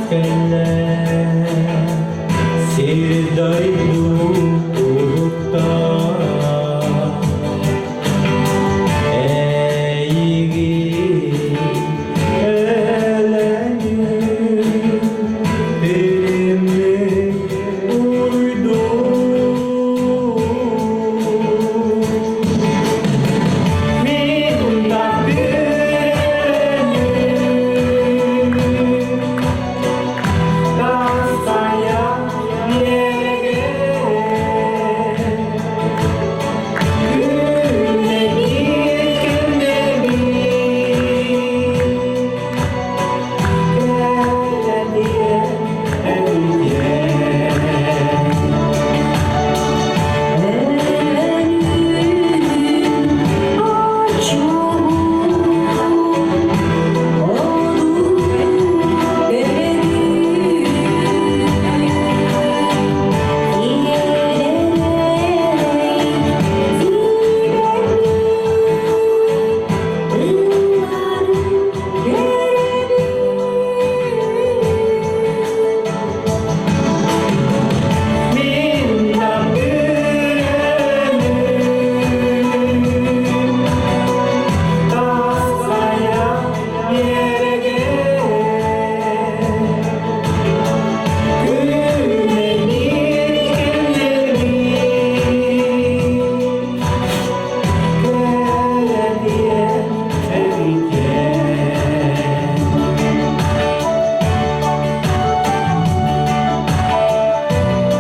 Кэллэ сир-дойду уһуктар Эйигин элэҥи тиримник уруйдуур Мин таптыыр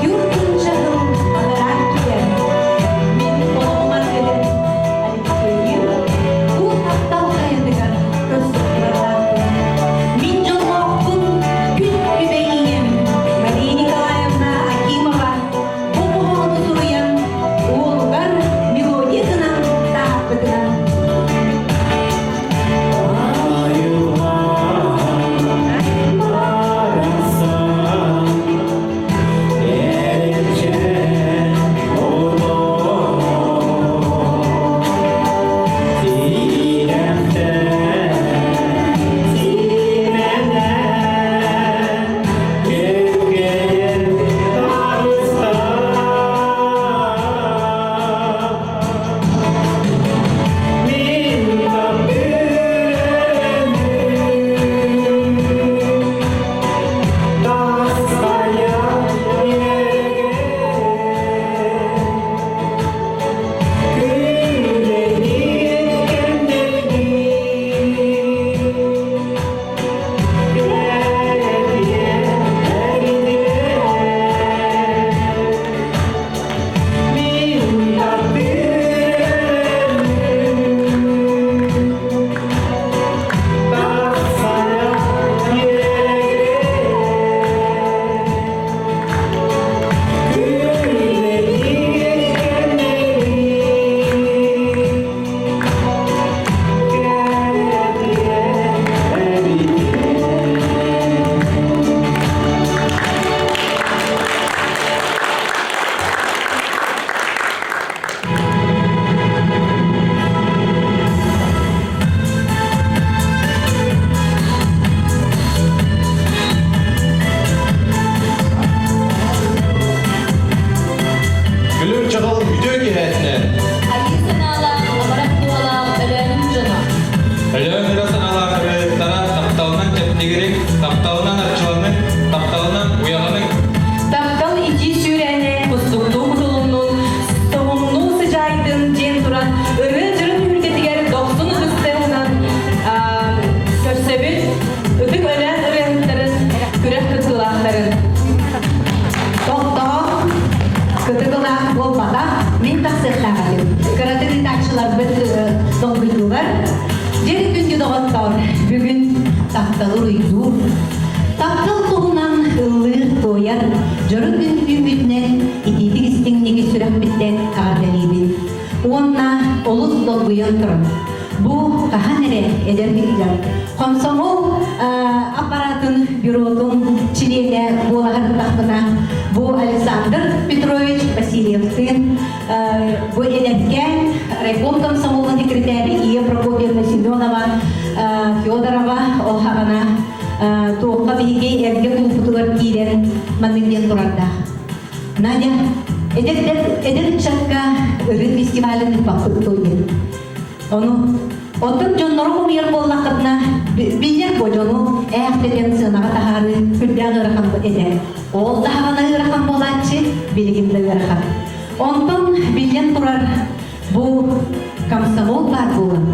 Юртын-чаһын анараа киэр, мин олоҕумар кэлэн Алексейы бу таптал хайатыгар көрсөн турардаахпын. Мин дьоллоохпун күн күбэй ийэм Мария Николаевна Акимова бу хоһоону суруйан уолугар мелодия гынан таһаарбытынан. Күлүм чаҕыл үтүө киһэтинэн. Айыы санаалаах, амарах дуолаах Өлөөнүм дьоно. Өлөөн ыра санаалаах ырыаһыттара тапталынан чэбдигириҥ, тапталынан арчыланыҥ, тапталынан уйаланыҥ. Таптал итии сүүрээнэ кустуктуу кутулуннун, тоһумнуу сыдьаайдын диэн туран ырыа дьырын түһүлгэтигэр дохсун ытыстыһынан көрсөбүт ытык Өлөөн ырыаһыттарын күрэх кыттыылаахтарын. Тохтоо, кытыгылаах буолбатах, мин тахсыахтаах этим. Кыратык ыытааччыларбыт долгуйдулар. Дьэ, күндү доҕоттоор, бүгүн тапталы уруйдуур. Таптал туһунан ыллыыр-туойар дьоро күн үүммүтүнэн итиитик истиҥниги сүрэхпиттэн эҕэрдэлиибин. Уонна олус долгуйан туран, бу хаһан эрэ эдэр биллэр комсомол аппаратын бюротун чилиэнэ буола сырыттахпына, бу Александр Петрович Васильевтыын бу эдэркээн райком комсомолун секретарь Ия Прокопьевна Семенова Федорова ол хаҕана. Туохха биһиги эргэ кулуппутугар киирэн маннык диэн турардаах. Надя, эдэр эдэр ыччакка ырыа фестивалын ыыппаппыт дуо диэн. Ону оттон дьоннору хомуйар буоллаххытына, биллэр бу дьону ээхтэтэн сыанаҕа таһаарыы сүрдээх ыарахан этэ. Ол даҕаны ыарахан буолааччы, билигин да ыарахан. Онтон биллэн турар, бу комсомол баар буолан,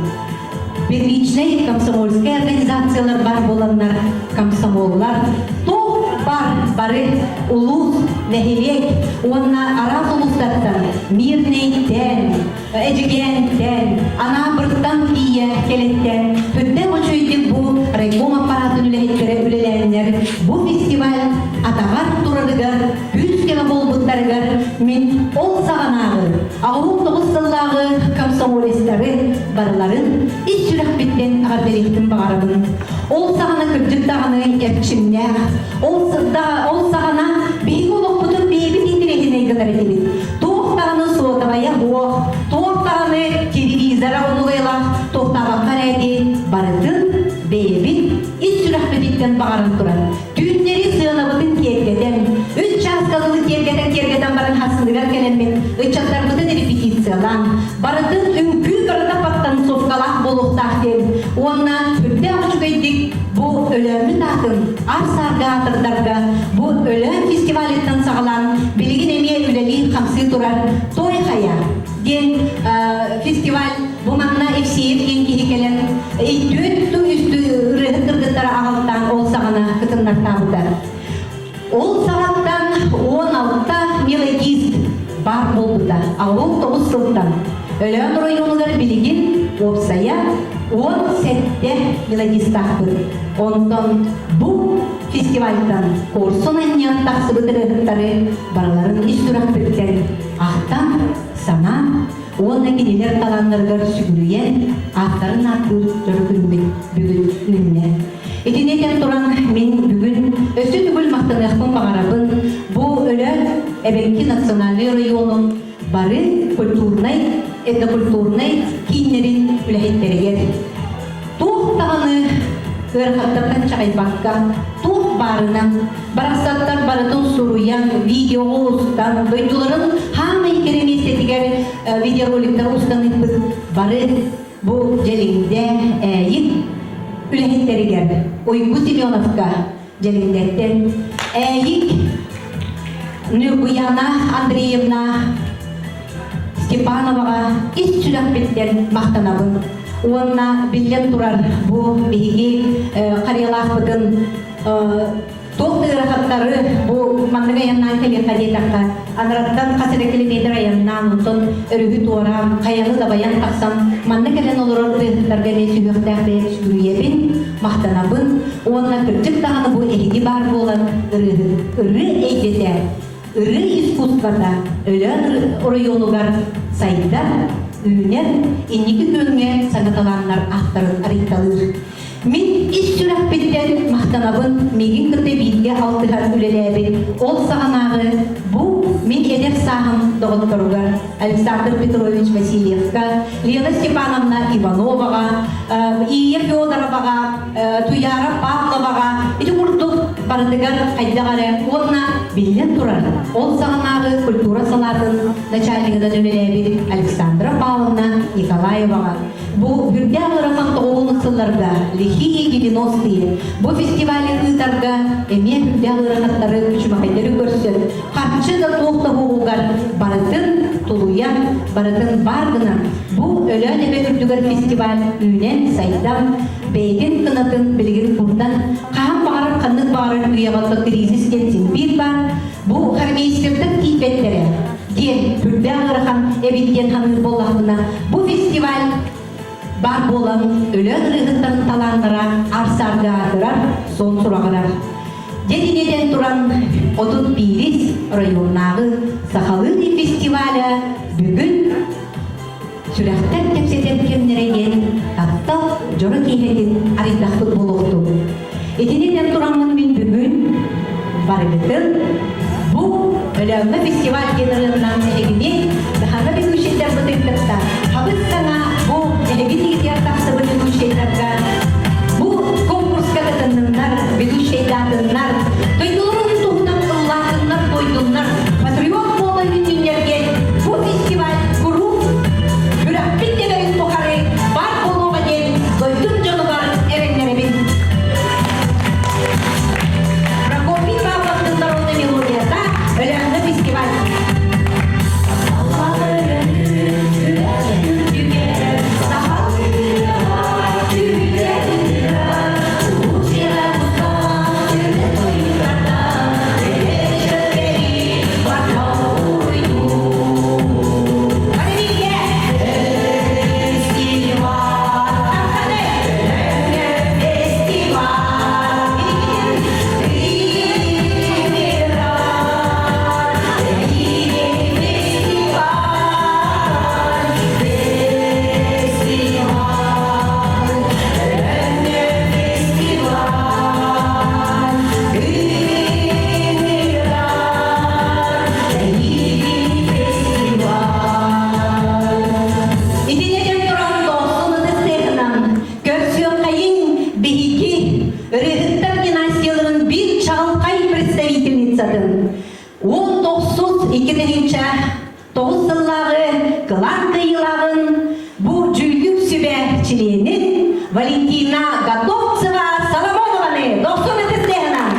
первичнэй комсомольскай организациялар баар буоланнар, комсомоллар туох бар бары улуус, нэһилиэк уонна араас улуустартан Мирнэйтэн, Эдьигээнтэн, Анаабыртан тиийэ кэлэттэн сүрдээх үчүгэйдик бу райком аппараатын үлэһиттэрэ үлэлээннэр бу фестиваль атаҕар турарыгар күүс-көмө буолбуттарыгар мин ол саҕанааҕы 89 сыллааҕы комсомолецтары барыларын ис сүрэхпиттэн эҕэрдэлиэхпин баҕарабын. Ол саҕана кырдьык даҕаны эрчимнээх, ол, ол саҕана биһиги олохпутун бэйэбит интэриэһинэй гынар этибит. Туох даҕаны суотабайа суох, туох даҕаны телевизора оннугайлаах туохтаабакка эрээти барытын бэйэбит ис сүрэхпититтэн баҕаран туран, түүннэри сыанабытын киэргэтэн, үс чааска дылы киэргэтэн-киэргэтэн баран хасыныгар кэлэммит ыччаттарбытын репетициялаан, барытын үҥкүү барыта подтанцовкалаах буолуохтаах диэн уонна сүрдээх үчүгэйдик бу Өлөөммүт аатын ар-саарга аатырдарга бу Өлөөн фестивалыттан саҕалаан билигин эмиэ үлэлии-хамсыы турар Той Хайа диэн фестиваль бу манна Евсеев диэн киһи кэлэн түөрт үстүү ырыаһыт кыргыттары аҕалтаан ол саҕана кытыннартаабыта. Ол саҕаттан 16 мелодист баар буолбута. 69 сылтан Өлөөн оройуонугар билигин уопсайа 17 мелодистаахпыт. Онтон бу фестивальтан куорсун анньан тахсыбыт ырыаһыттары барыларын ис сүрэхпиттэн ахтан, санаан уонна кинилэр талааннарыгар сүгүрүйэн ааттарын ааттыыр дьоро күммүт бүгүн үүннэ. Итини этэн туран мин бүгүн өссө төгүл махтаныахпын баҕарабын бу Өлөөн эбэҥки национальнай оройуонун бары культурнай, этнокультурнай кииннэрин үлэһиттэригэр туох даҕаны ыарахаттартан чаҕыйбакка, туох баарынан барахсаттар барытын суруйан, видеоҕа устан, дойдуларын хаамай кэрэ миэстэтигэр видеороликтары устан ыыппыт бары бу Дьэлиҥдэ Ээйик үлэһиттэригэр Уйгу Семеновка Дьэлиҥдэттэн Ээйик Ньургуяна Андреевна Степановаҕа ис сүрэхпиттэн махтанабын уонна биллэн турар бу биһиги харыйалаахпытын туох да ыарахаттары бу маннык айаннаан кэлиэххэ диэтэххэ анараттан хас эрэ километр айаннаан онтон өрүһү туораан хайаны дабайан тахсан манна кэлэн олорор ырыаһыттарга эмиэ сүһүөхтээх бэйэм сүгүрүйэбин махтанабын уонна кырдьык даҕаны бу эһиги баар буолан ырыаһыт ырыа эйгэтэ ырыа искусствота Өлөөн оройуонугар сайдар, үүнэр, инники күөҥҥэ саҥа талааннар ааттарын арыйталыыр. Мин ис сүрэхпиттэн махтанабын миигин кытта бииргэ алтыһан үлэлээбит ол саҕанааҕы бу мин эдэр сааһым доҕотторугар Александр Петрович Васильевка, Лена Степановна Ивановаҕа, Ия Федороваҕа, Туяра Павловаҕа ити курдук барытыгар хайдах эрэ уонна биллэн турар ол саҕанааҕы культура салаатын начальнигынан үлэлээбит Александра Павловна Николаеваҕа бу үрдээх ыарахан тоҕуһун сылларга лихие 90-е бу фестивали ыытарга эмиэ үрдээх ыарахаттары күчүмэҕэйдэри көрсөн харчы да туох да буолугар барытын тулуйан барытын баар гынан бу Өлөөн эбэ үрдүгэр фестиваль үүнэн сайдан бэйэтин кынатын билигин курдан хаһан баҕарар ханнык баҕарар үйэҕэ кризис диэн син биир баар бу хормейстердар тиийбэттэрэ диэн сүрдээх ыарахан эбит диэн саныыр буоллахпына бу фестиваль баар буолан Өлөөн ырыаһыттарын талааннара ар-саарга аатырар, суон сураҕырар. Дьэ итинитэн туран 31 районнааҕы сахалыы фестиваля бүгүн сүрэхтэр кэпсэтэр кэмнэрэ диэн таптал дьоро киэһэтин арыйдахпыт буолуохтун. Итинитэн тураммын мин бүгүн барыгытын бу Өлөөҥҥө фестиваль диэн ырыаннан эһигини Сахана ведущайдарбытын кытта хабыс саҥа бу эһиги тиитигэр тахсыбыт ведущайдарга бу конкурска кытынныннар. ырдаатыннар, дойдуларын туһунан ыллаатыннар, туойдуннар, патриот буола үүннүннэргэ бу фестиваль куруук күрэхпит тэбэрин тухары баар буолуоҕа диэн дойдум дьонугар эрэннэрэбин. Прокопий Павловтын народная мелодията Өлөөҥҥө фестиваль. Итиннэ туран дохсун ытыстыһынан көрсүөххэйиҥ биһиги ырыаһыттар династияларын биир чаҕылхай представительницатын 19 92 2009 сыллааҕы кылаан кыайыылааҕын бу дьүүллүүр сүбэ чилиэнин Валентина Готовцева Соломонованы дохсун ытыстыһынан.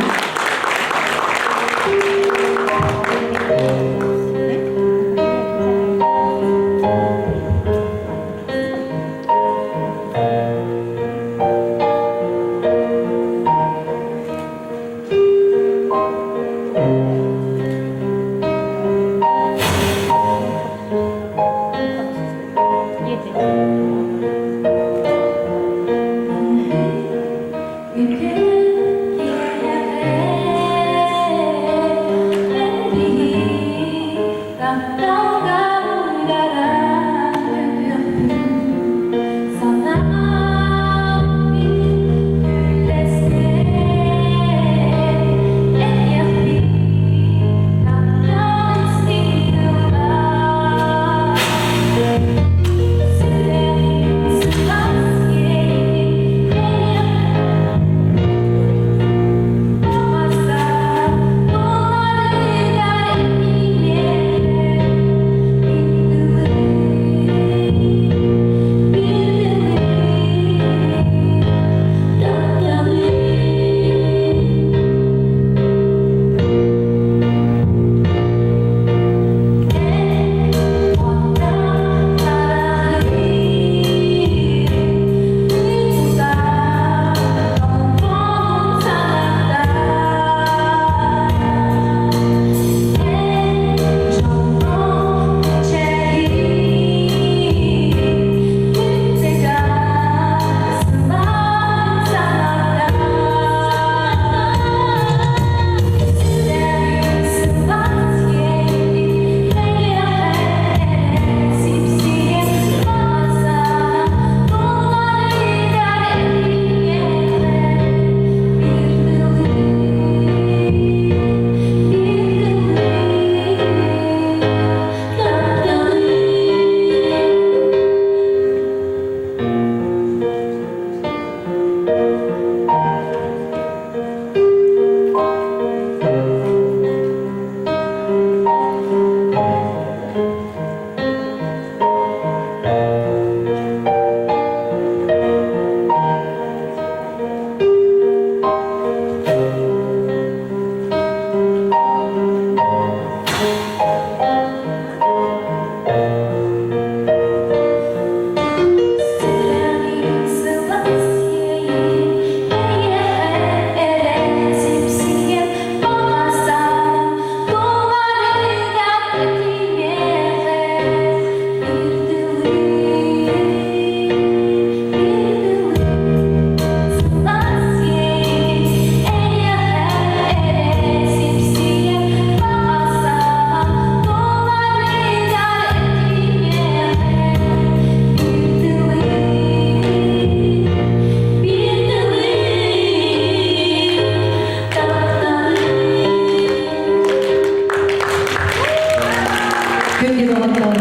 Күндү доҕоттор,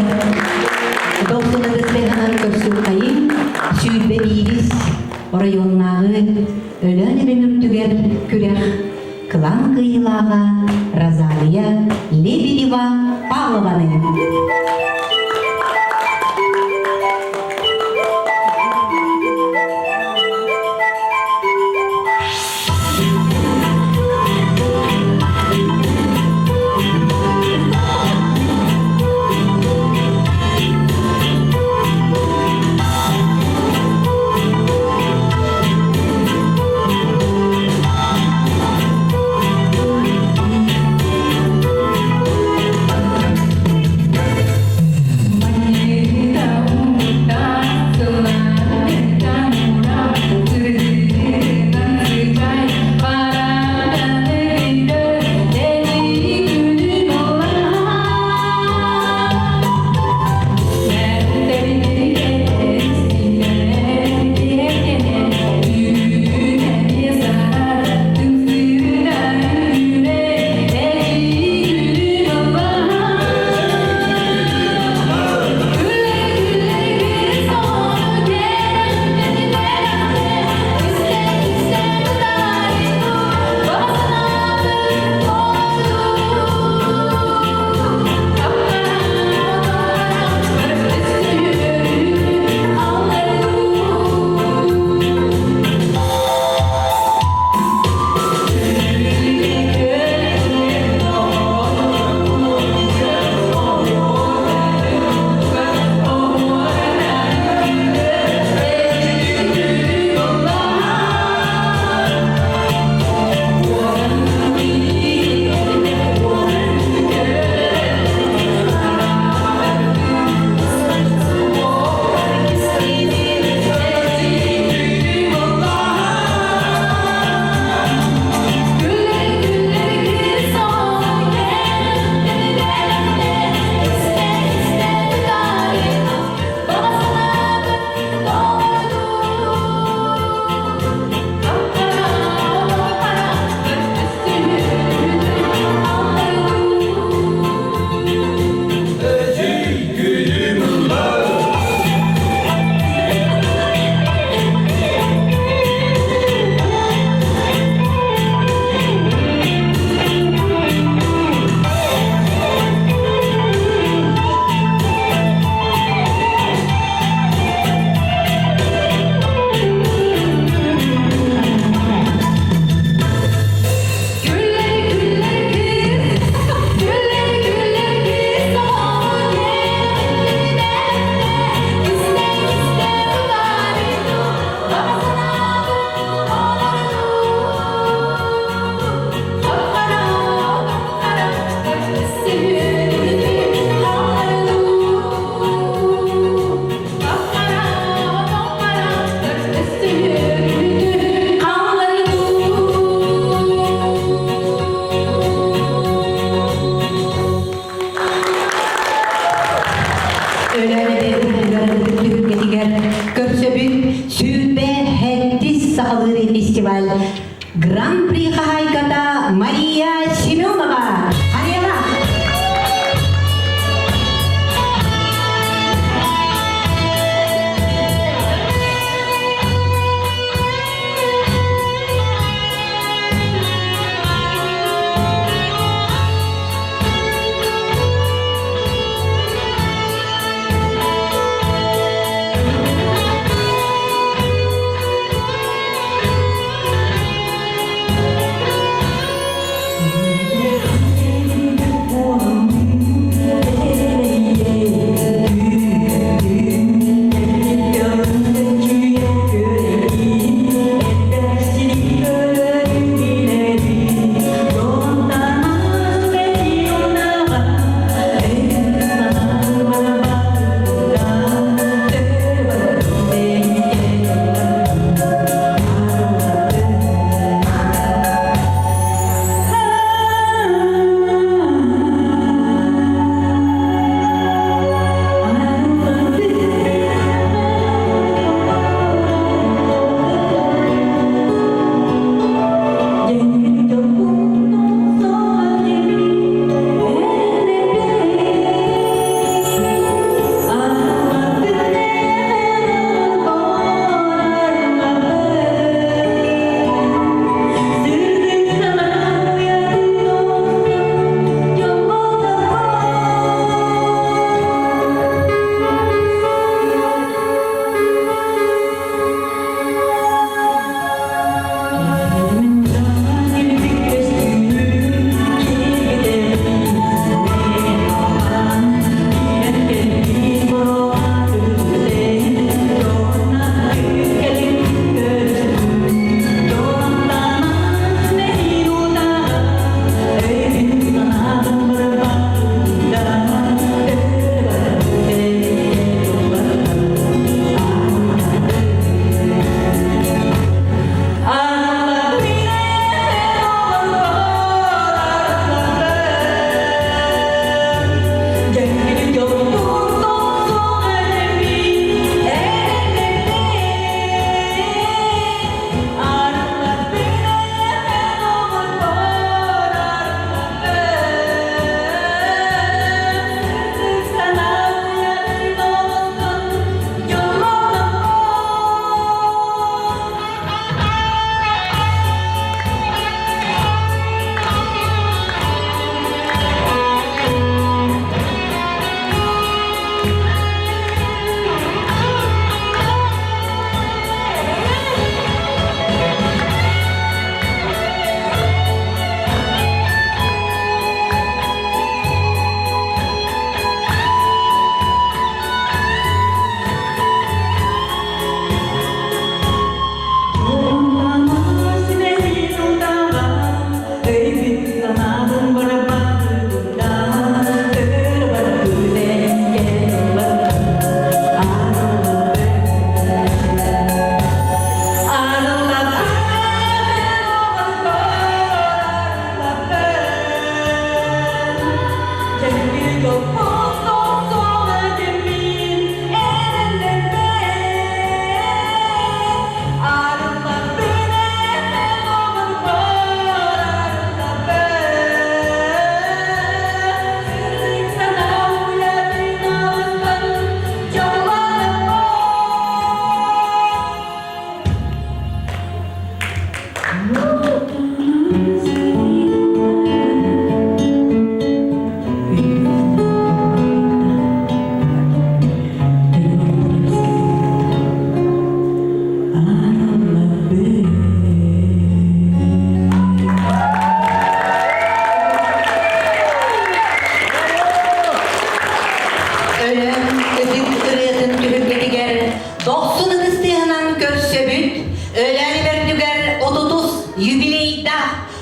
дохсун ытыстыһынан көрсүөххэйиҥ, 21 оройуоннааҕы Өлөөн эбэм. түгэр күрэх кылаан кыайыылааҕа Розалия Лебедева Павлованы.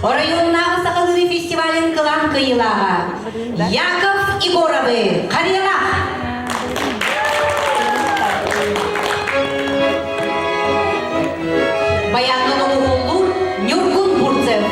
Оройуоннааҕы сахалыы фестивалын кылаан кыайыылааҕа Яков Егоровы Харыйалаах! Баяҥҥа доҕуһуоллуур Ньургун Бурцев.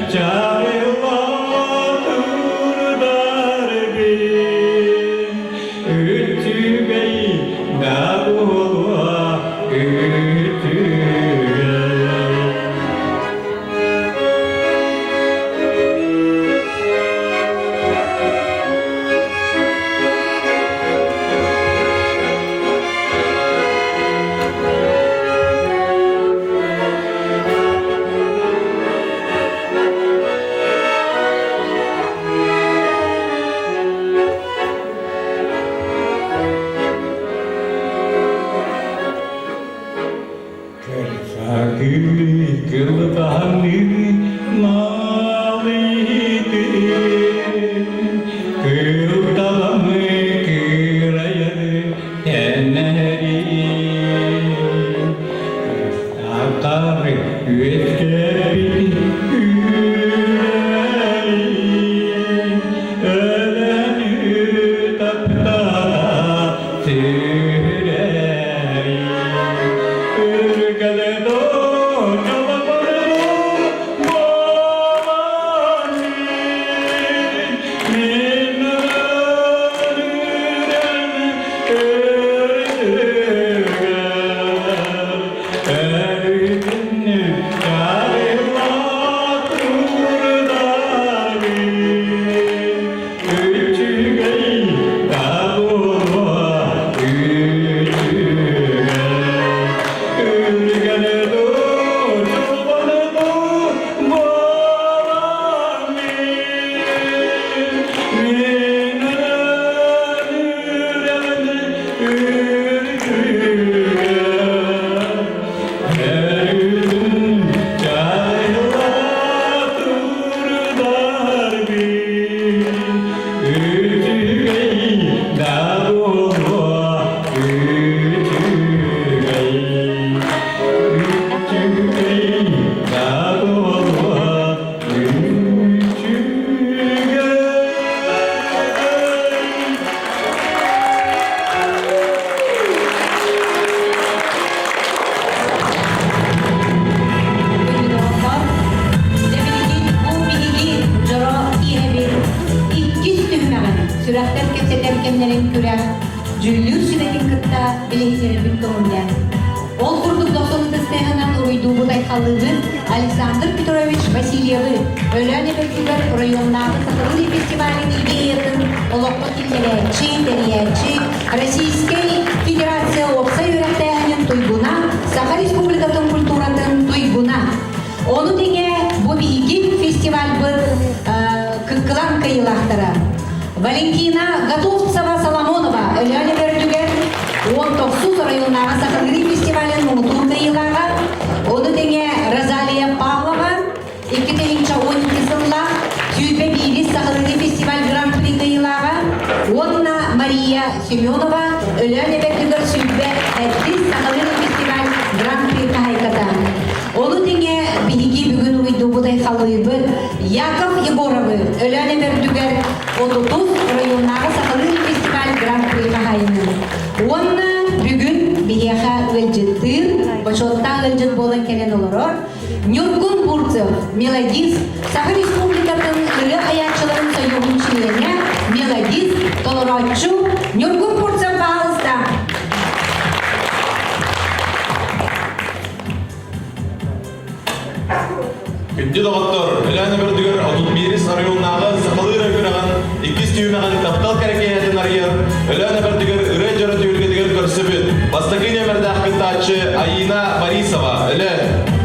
Чаа. Сүрэхтэр кэпсэтэр кэмнэрин күрэх дьүүллүүр сүбэтин кытта билиһиннэрэрбин көҥүллээн. Ол курдук дохсун ытыстыаһынан уруйдуубут айхаллыыбыт Александр Петрович Васильевы Өлөөн эбэтигэр оройуоннааҕы сахалыы фестивалын идеятын олоххо киллэрээччи, тэрийээччи, Российскай Федерация уопсай үөрэхтээһинин туйгуна, Саха Республикатын культуратын туйгуна. Ону тэҥэ бу биһиги фестивальбыт кыккылан кыайыылаахтара Валентина Готовцева-Соломонова Өлөөн эбэрдүгэр 19 оройуоннааҕы сахалыы фестивалын муҥутуур кыайыылааҕа, ону тэҥэ Розалия Павлова 2012 сыллаах 21 сахалыы фестиваль гран-при кыайыылааҕа уонна Мария Семенова Өлөөн эбэрдүгэр 107 сахалыы фестиваль гран-при хаһайката. Ону тэҥэ биһиги бүгүн уруйдуубут айхаллыыбыт Яков Егоровы Өлөөн эбэрдүгэр 30 районнааҕы сахалыы фестиваль гран-при хаһаайынын. Уонна бүгүн биһиэхэ ыалдьыттыыр, бочуоттаах ыалдьыт буолан кэлэн олорор Ньургун Бурцев, мелодист, Саха Республикатын ырыа айааччыларын сойууһун чилиэнэ, мелодист, толорооччу Ньургун Бурцев баһаалыста. Күндү доҕоттор, Өлөөн Өмүрдүгэр 31 оройуоннааҕы сахалыы ырыа күрэҕин иккис түһүмэҕин таптал кэрэкиэһэтин арыйар Өлөөн Өмүрдүгэр ырыа дьоро түһүлгэтигэр көрсөбүт. Бастакы нүөмэрдээх кыттааччы Айина Борисова, Өлөөн.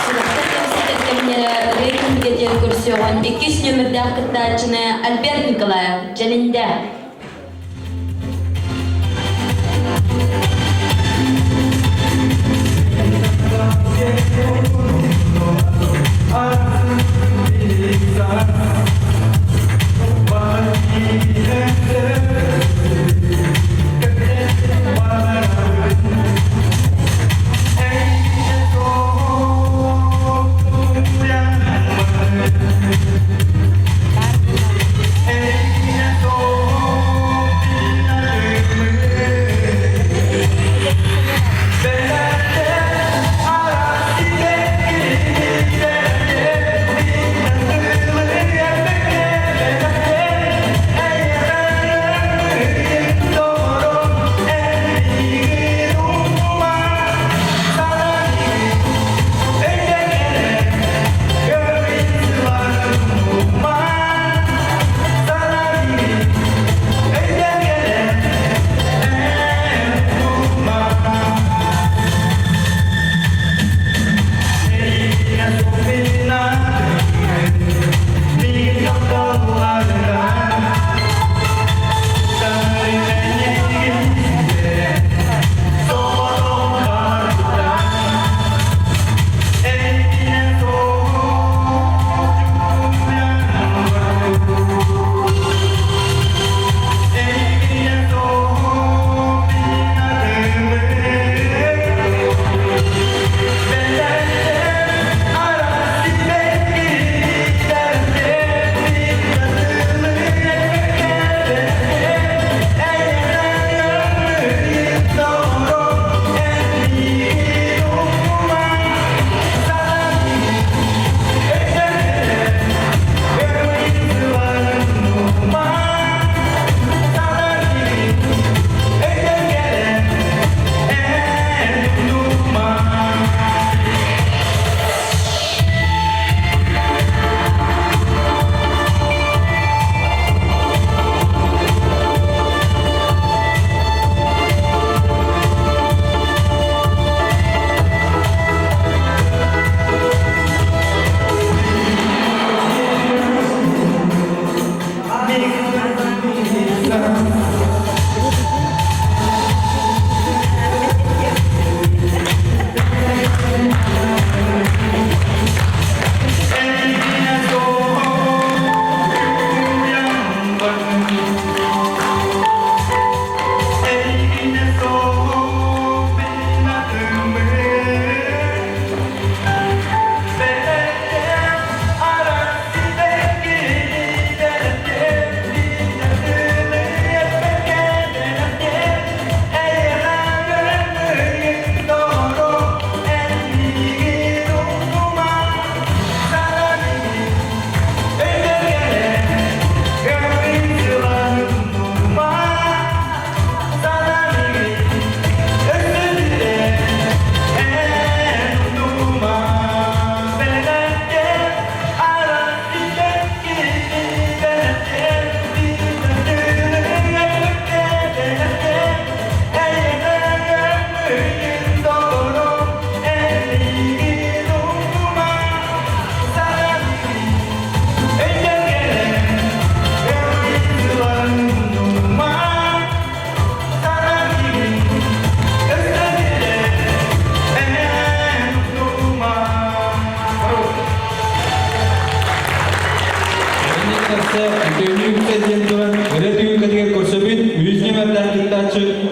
Сүрэхтэр кэпсэтэр кэмнэрэ рейтингэ диэн көрсүөҕүн иккис нүөмэрдээх кыттааччыны Альберт Николаев Дьэлиндэ.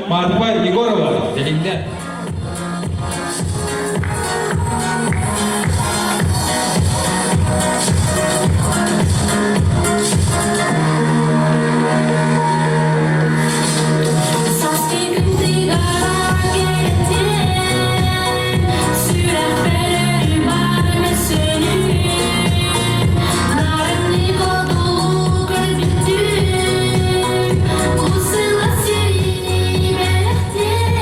Марфа Егорова, Зелиңдә. Усыла сирени бәләхтен.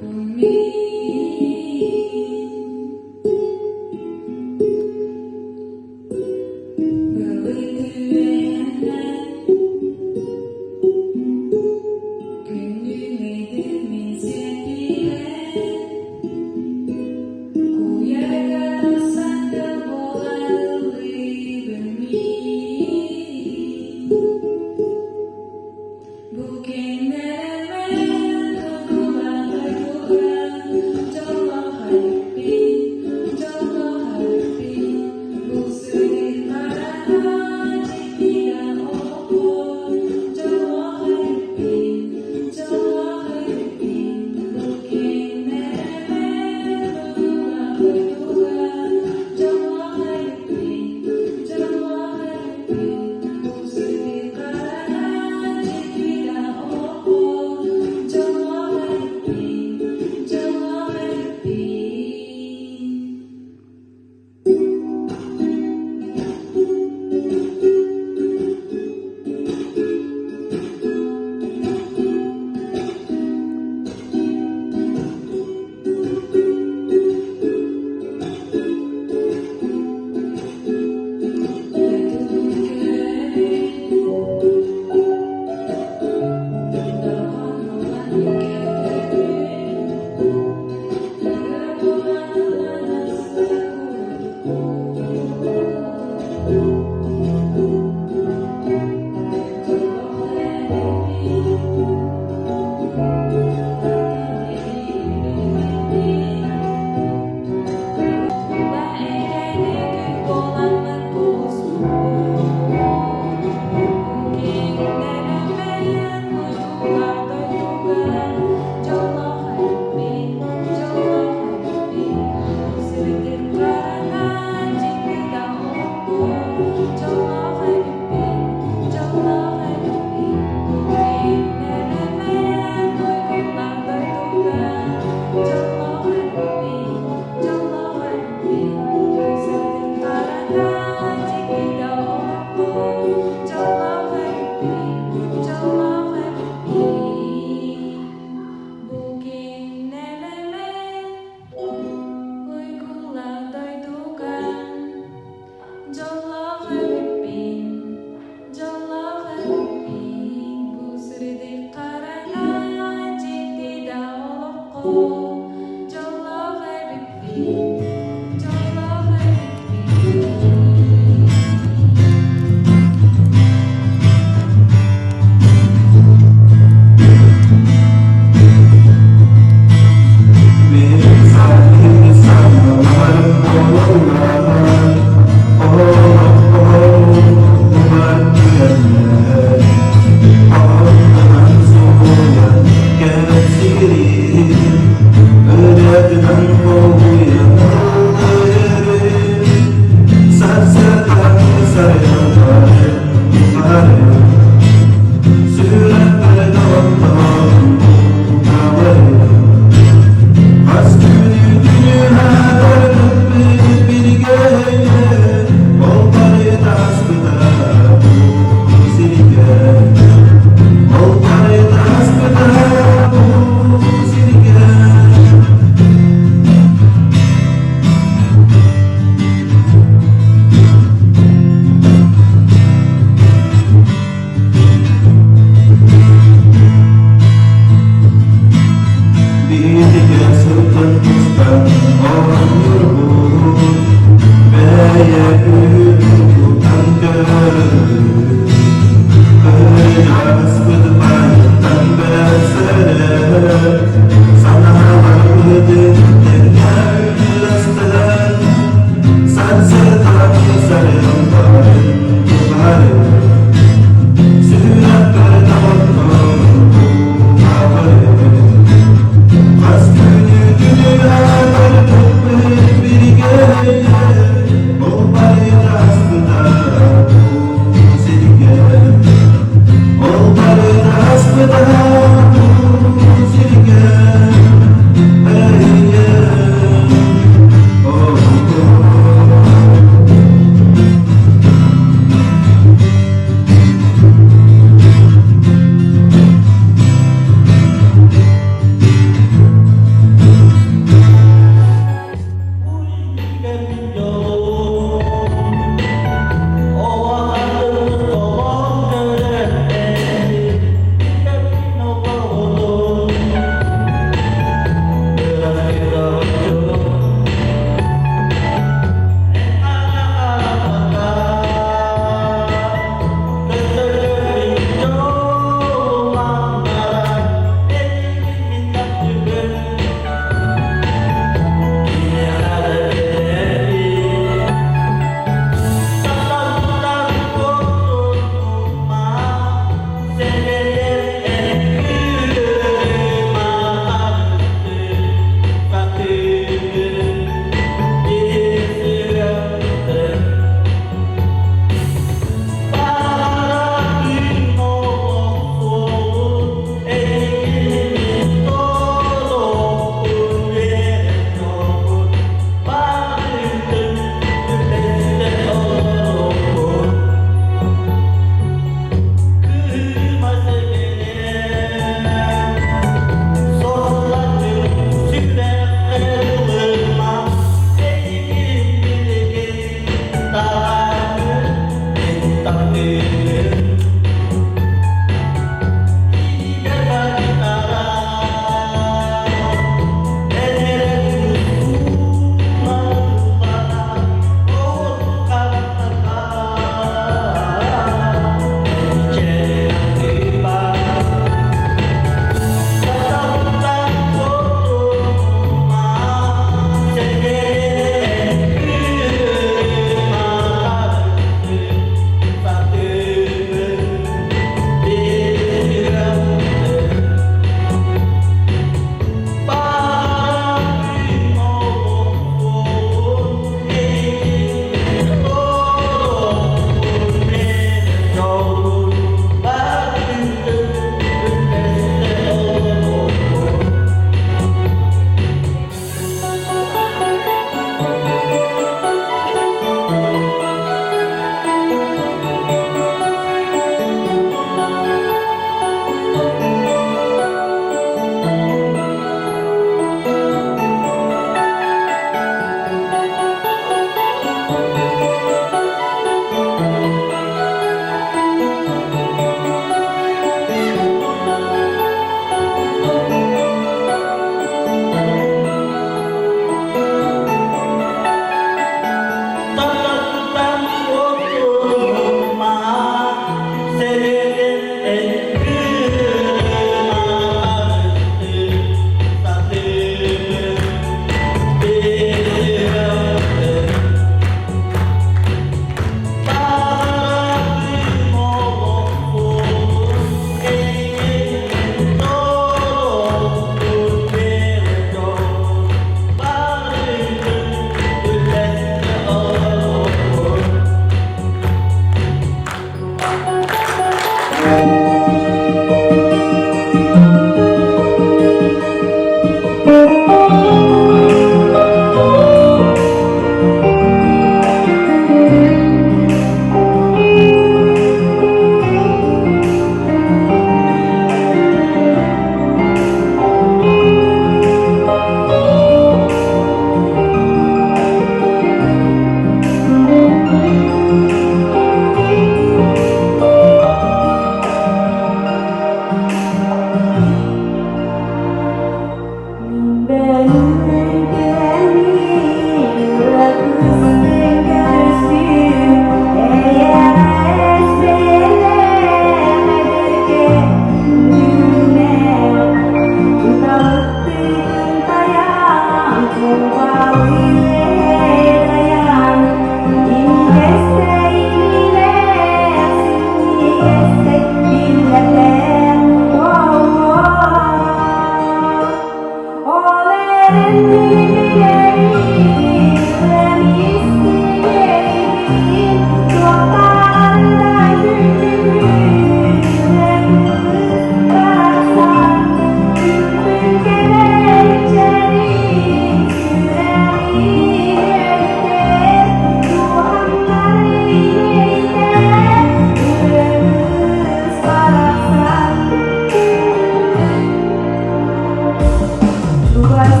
Чугас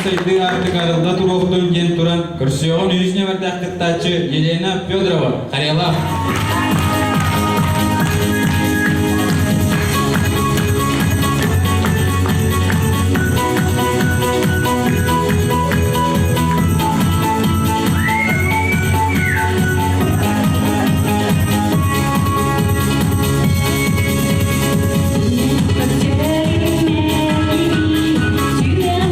сайдыы аартыга арылла туруохтун диэн туран, көрсүөҕүн үһүс нүөмэрдээх кыттааччы Елена Федорова, Харыйалаах. Сүрэҕим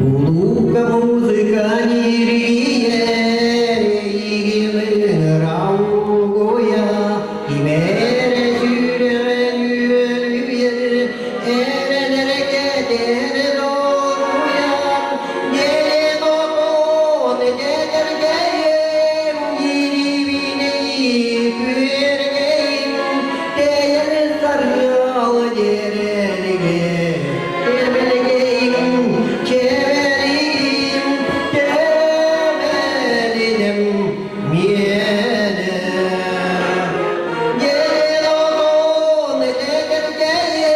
Улуука музыка ньиргийэр эйигин ыҥыраугуйа Кимэрэ сүрэҕин үөлүйэр эрэнэрэ кэтэрэ доруйар Диэн отон дэтэргэйим Иривинэйи күөргэйим Тэйэр сарыал дьэрэлигэ Тэбэлгэйим чэбэригим Тэбэлинем миэнэ Дьэрэл отон дэтэргэйим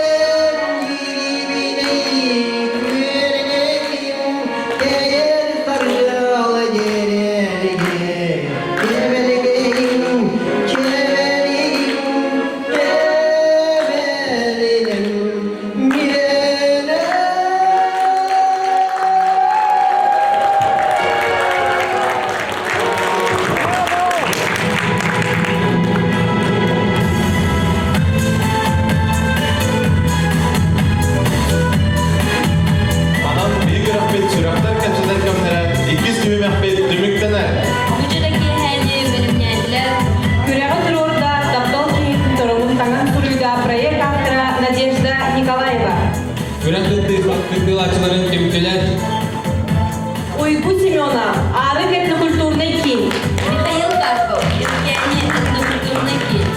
Иривинэйи күөргэйим Тэйэр сарыал дьэрэлигэ Тэбэлгэйим чэбэригим Тэбэлинем миэнэ Манан биһиги күрэхпит сүрэхтэр кэпсэтэр кэмнэрэ иккис түһүмэхпит түмүктэнэр. Бу дьоро киэһээни бэлэмнээтилэр Күрэҕи туруорда таптал киһитин торумун таҥан суруйда проект автора Надежда Николаева. Күрэх кыттыылааччыларын түмтүлэр Уйгу Семенов, Аарык этнокультурный киин. Михаил Карпов, Евгений этнокультурный киин.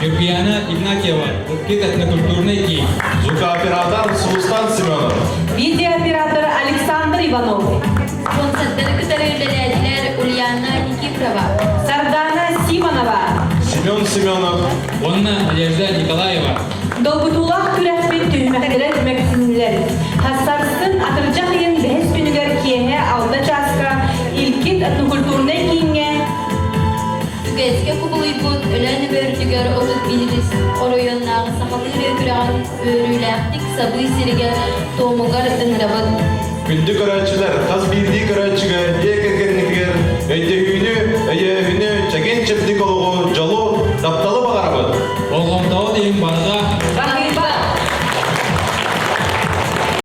Юргияна Игнатьева, Ыккит этнокультурный киин. Звукооператор Сулустан Семенов. Видеооператор Александр Иванов. Спонсордары кытары үлэлээтилэр Ульяна Никифорова. Сардана Симонова. Семен Семенов. Уонна Надежда Николаева. Долгутуулаах күрэхпит түһүмэхтэрэ түмэктиннилэр. Хассарсын атырдьах ыйын бэһис күнүгэр киэһэ алта чааска Илкит этнокультурнай кииҥҥэ Үгэскэ кубулуйбут Өлөөн үрдүгэр 31 оройуоннааҕы сахалыы күрэҕин үөрүүлээхтик сабыы сиригэр туомугар ыҥырабыт. Күндү көрөөччүлэр, хас биирдии көрөөччүгэ дьиэ кэргэҥҥитигэр өйдөһүүнү, өйөөһүнү, чэгиэн-чэбдик олоҕу.